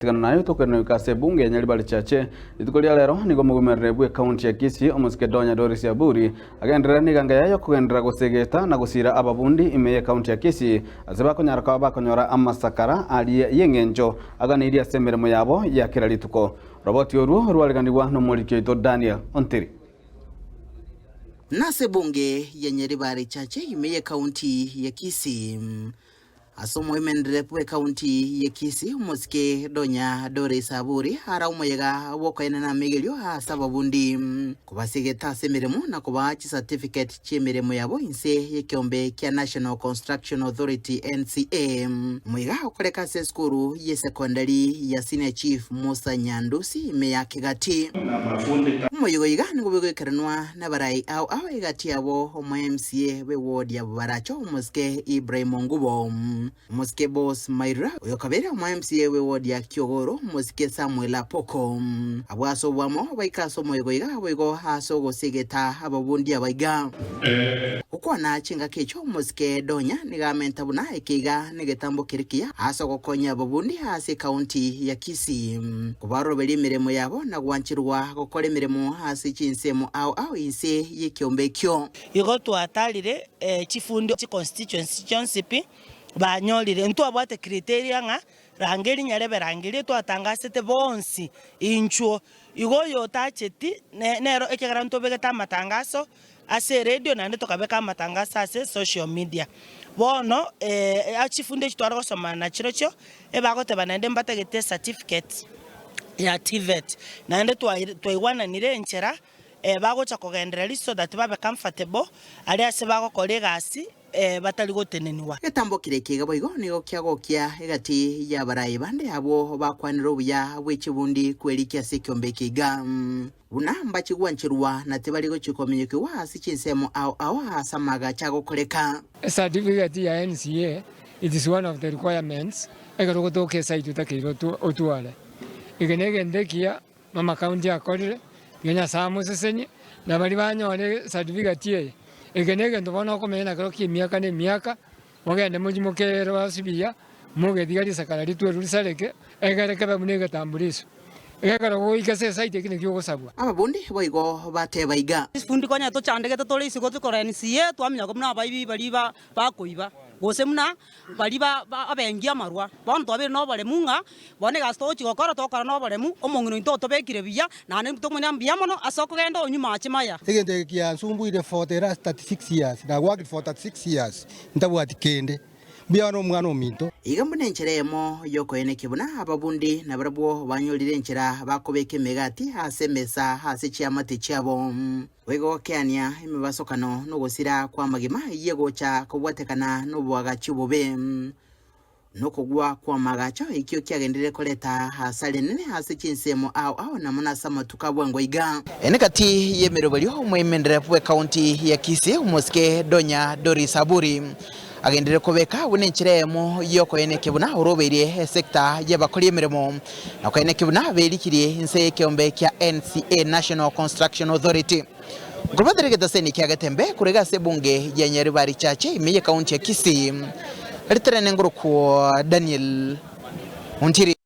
Tigana naye tokoirana goika ase ebunge ya Nyaribari Chache. Rituko ria rero nigo omogomerere bw'ecounty ya Kisii omosike Donya Doris Aburi agenderere n'eganga yaye yokogenderera gosegeta na gosira ababundi ime y'ecounty ya Kisii ase bakonyara koba bakonyora amasakara aria y'eng'encho aganeirie ase emeremo yabo ya kera rituko. Roboti orwo rwareganigwa nomoriki oito Daniel Ontiri. Nase ebunge ya Nyaribari Chache ime y'ecounty ya Kisii. Ase omoimenere bw'ekaunti ye Kisii, omosike Donya Doris Aburi ara omoyega bw'okoenana amaigerio ase ababundi, kobasegeta ase emeremo na kobaa chicertificate chi'emeremo yabo inse y'ekeombe kia National Construction Authority, NCA. Omoyega okoreka ase esukuru y'esekondari ya Senior Chief Musa Nyandusi ime ya Kegati. Omoyega oiga nigo bwegoikeranwa Nabarai ao ao egati yabo omo-MCA b'eward ya Bobaracho, omosike Ibrahim Ongubo, omosike Boss Mairura, oyo kabere omo-MCA bw'eward ya Kiogoro, omosike Samuel Apoko. Abwo ase oboamo baika ase omoyega iga boigo ase ogosegeta ababundi aba iga. Gokwana chingaki echio omosike Donya nigo amenta buna ekeiga negetambo kere kiya ase ogokonya ababundi ase ekaunti ya Kisii kobaroberia emeremo yabo na gwancherwa gokora emeremo ase chinsemo ao ao inse y'ekeombe ekio. Igo twatarire chifundi chiconstituency chionsi pi banyorire, ntwabwate criteria ng'a rangeria nyarebe rangeria twatangasete bonsi inchuo. Igo oyo otacheti nero ekiagera ntobegete amatangaso ase eredio naende tokabeka amatangaso ase social media. Bono chifundi echi tware gosoma nachirochio ebagoteba naende mbatagete ecertificate ya TVET. Naende twaigwananire enchera bagocha kogendereria so that babe comfortable aria ase bagokora egasi batari gotenenigwa. Egetambo keria ekiga boigo nigo kiagokia egati y'abarai bande abwo bakwanire obuya bwe chibundi kwerikia ase ekiombe eke iga, buna mbache gwancherwa na tibari gochia kominyokigwa ase chinsemo ao ao aase amaagacho agokoreka. Ecertificate ya NCA it is one of the requirements ekero ogotoka esite otakeire otware. Eke negento ekiya Mama county akorire, tiga Nyasae amosesenie, na baria banyore certificate eye, eke negento bono okomenya nakero kia emiaka na emiaka, mogende mochie mokerwa buya, mogetiga risakara ritwerwe risareke, egere kebe buna egetambuliso. Ekero goika ase esite eki nakio ogosabwa. Ababundi boigo bateba iga. Chifundi konya tochandegete tore isiko tokora NCA twamenya buna abaibi baria bakoiba gose buna baria abengi amarwa. Bono twabeire noboremu ng'a bono egasi togochia gokora togokora noboremu, omong'ina oito otobekire buya, naende tokomanya mbuya mono ase okogenda onywe mache maya. Egento eke kiansumbuire for the last 36 years, na worked for 36 years ntabwati kende. Mbuya one omwana ominto. Iga mbuna enchera eyemo y'okoenekia buna ababundi nabarabwo banyorire enchera bakobeka emegati ase emesa ase chiamate chiabo. Boigo gokeania emebasokano nogosira kw'amagima eyio egocha kobwatekana noboagachi obobe. Nokogwa kw'amaagacho ekio kiagenderire koreta hasara enene ase chinsemo ao ao na mono ase amatuko a bwango iga. Ene gati y'emeroberio omoemenere bw'ekaunti ya Kisii omosike Donya Doris Aburi agenderire kobeka buna enchera eyemo y'okoenekia buna orobeirie esecta y'abakori emeremo na koenekia buna berikirie inse y'ekeombe kia NCA, National Construction Authority. Nkobatere egetaseni kia Getembe korwa ase ebunge ya Nyaribari Chache ime y'ekaunti ya Kisii, ritere nengorokwo Daniel Ontiri.